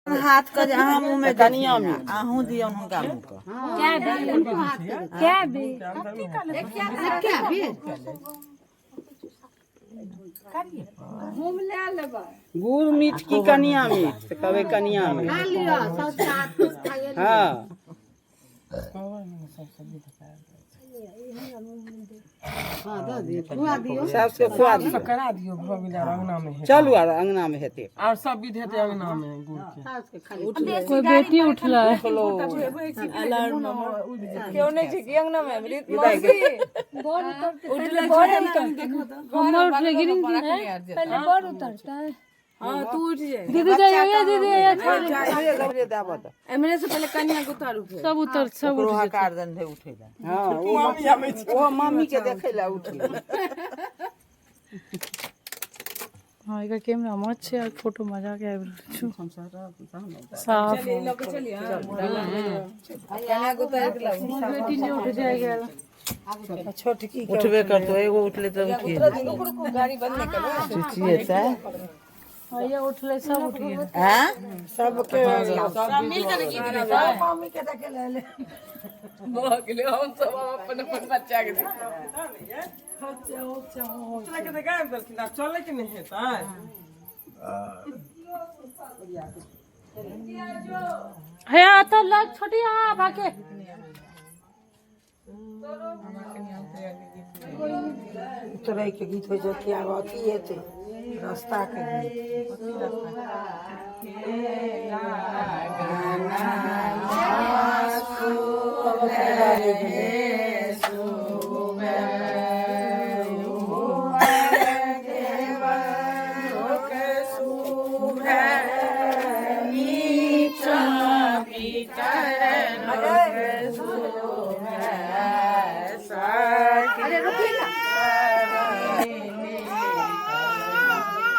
हाथ के जे अहाँ मुँह में कनिया मीठ। अहूँ दियौ हुनका मुँह के। कै बेर कै बेर हम ले लेबै। गुड़ मीठ की कनिया मीठ तऽ कहबै कनिया मीठ। खा लिअ सब हाथ खाइए लिअ। हँ हँ दऽ दियौ, खुआ दियौ। सबके खुआ दियौ। करा दियौ, भऽ गेलै। आब अङ्गना मे हेतै। चलू आर अङ्गना मे हेतै। आर सब विध हेतै अङ्गना मे गुड़ के। सासुके खाली कोई बेटी उठलै। केओ नहि छै कि अंगना मे मौसी? बड़ उतरतै पहिले, बड़ उतरतै। हमर उठलै गिरिन, पहिले बड़ उतरतै। हाँ, तू उठ जाए। दीदी जाइए, दीदी आइए, छोड़। एमरे से पहले कनिया के उतारू फेर। सब उतर, सब ओकरो उठ जेतै। हकार देन रहै उठै लए। हँ, ओ मम्मी के देखै लए उठलै। हाँ, एकर कैमरा मस्त छै आर फोटो मजा के आबि रहल छै साफ। लऽ के चलिए कनिया के उतार के लाबू। बेटी नहीं उठ जाए गेल। उठबे करतो, एगो उठले तऽ उठिए। रुकू रुकू, गाड़ी बंद नहि करू। चिचिएतै। भैया उठलै, सब उठ गेल। आँय? भऽ गेलै, हम सब अपन अपन बच्चा के देखबै। उतरे के तऽ गाबि देलखिन, आब चलै के नहि हेतै। हे तो लग छोटी, हाँ भागे। उतरै के गीत होइ छै कि आब अथी हेतै रास्ता के गीत?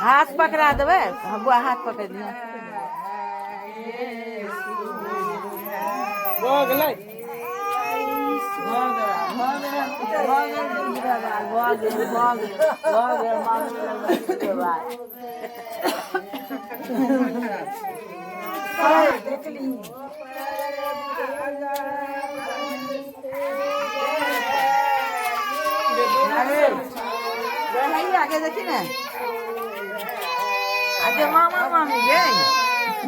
हाथ पकड़ा देबै बौआ, हाथ पकड़ लिअ। भऽ गेलै। भऽ गेल, भऽ गेल, भऽ गेल, भऽ गेल, भऽ गेल मामी के बाद। देखली। अरे आगे देखी ने, आगे मामा मामी गए।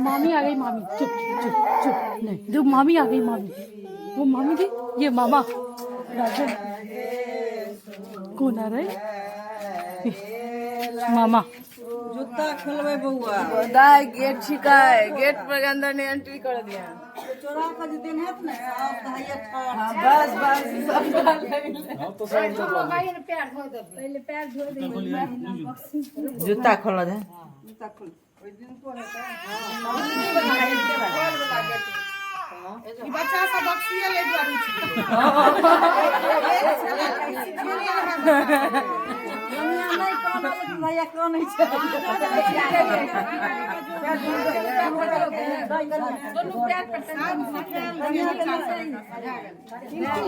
मामी आ गई, मामी। चुप चुप चुप। नहीं, जो मामी आ गई, मामी, वो मामी थी। ये मामा राजन कौन आ रहा है? मामा। जूता खोलबै बौआ। दाय, गेट छिकाय, गेट पर अंदर नहीं एंट्री कर दिया। चोरा के जे दिन हेत ने, सास तऽ हैया ठाढ़। बस बस, सब डाल। पहले पैर धो दे। जूता खोल दे। बच्चा सब बक्सिए ले दुआरे छै। नहि कानै लेकिन भैया कानै छै।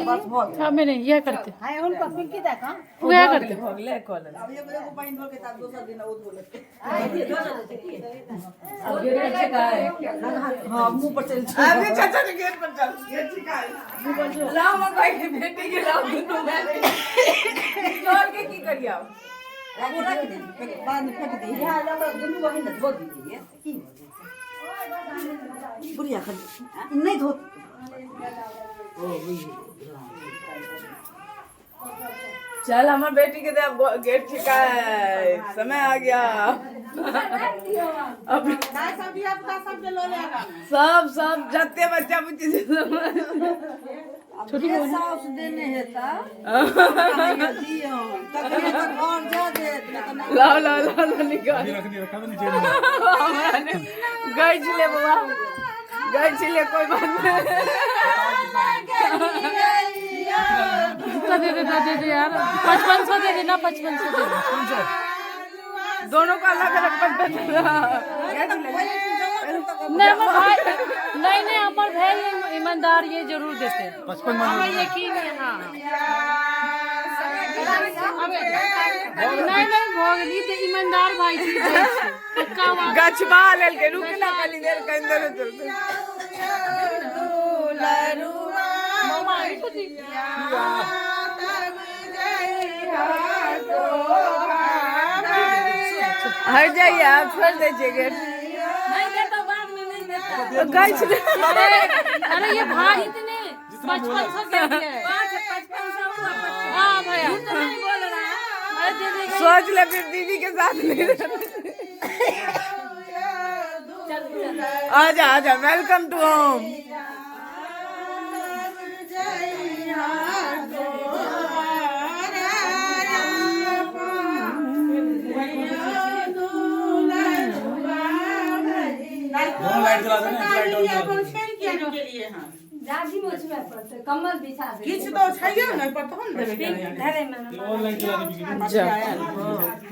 बस भऽ गेल। हमें नहीं, यह करते वह करते। भऽ गेलै, कऽ लेबै। आब एगो एगो पानि धो के तऽ दोसर दिन ओ धो लेतै। हँ, मुँह पर चलि। अभी चाचा के गेट पर चल, गेट छिकाय लाओ। हमर भाई के बेटी के लाओ, दुनू भाई चल के की करिया? रख दे, बाद में फेंक दी। यहाँ लगा दुनू बहिन ने धो दीजिए की बुढ़िया खाली नहीं धो। चल, हमर बेटी के दे। अब गेट छिकाय समय आ गया। अब सब धिया पुता सबके लऽ ले आगाँ। सब सब जते बच्चा बुच्ची छै सब। जे साउस देने हेता दियौ, तखने तऽ घर जा देत, नहि तऽ नहि। लाओ लाओ लाओ लाओ, निकाल। गई छले बौआ, गई छले, कोई बात नहीं। कितना दे देना, दे दे यार, 5500 दे देना, 5500 दे दे। दोनों को अलग अलग 55। नहीं हमर भाई, नहीं नहीं, हमर भाई ईमानदार, ये जरूर देते, हमें यकीन है। हाँ। नहीं नहीं भऽ गेल ई तऽ ईमानदार भाई छी दै छै। पक्का बात। गछबा लेलकै, रुक ना कनी देर के अंदर चलते। मामा ई कथी? हट जाइए आप, छोड़ दे छियै गेट। नहीं देता, बाद में नहीं देता। गछ। अरे अरे, ये भाई इतने 5500 दे दिए। 5500 हुआ। हाँ भैया। नहीं बोल रहा है। अरे दे देगा। सोच ले फिर, दीदी के साथ नहीं। आजा आजा, welcome two home. दोनों लाइट जला देना, एक लाइट और जला देना। के लिए हाँ। जाजी मोछबे पड़तै, कम्बल बिछा दे। किछु तो छैये ने पर तहन देबै। धरे में। एक और लाइट जला दे।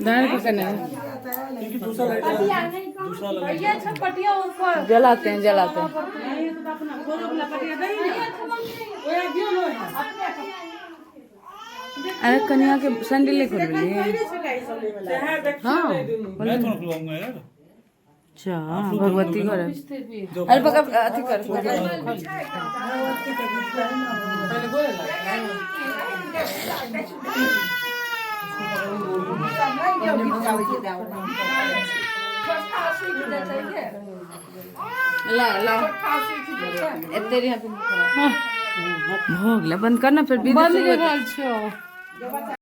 दान को कने। क्योंकि दूसरा लाइट जला दे, दूसरा लगा। ये अच्छा पटिया ऊपर। जलाते हैं, जलाते हैं। ओए दियो लो। अरे कन्या के सैंडल खोलबी? हाँ। मैं थोड़ा खुलवाऊंगा यार। अच्छा, भगवती घर है। अरे पकड़, अथी कर। ला ला, एते यहाँ पे भऽ गेलै, बंद कर ना फिर। बंद कर रहल छियौ।